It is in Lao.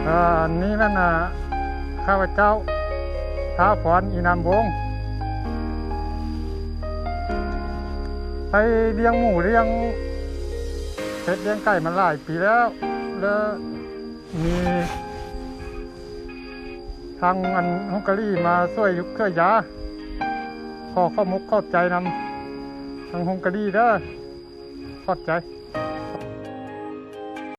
ອັນນີ້ແມ່ນ ອ່າ ຂ້າພະເຈົ້າ ທ້າວພອນ ອີນາມວົງ ໄປລ້ຽງໝູລ້ຽງເປັດລ້ຽງໄກ່ມາຫຼາຍປີແລ້ວ ແລະ ມີທາງອັນ ຮຸງກາລີມາຊ່ວຍຍຸກຊ່ວຍຢາ ຂໍຂອບມຸກຂອບໃຈນຳທາງຮຸງກາລີເດີ ຂອບໃຈ.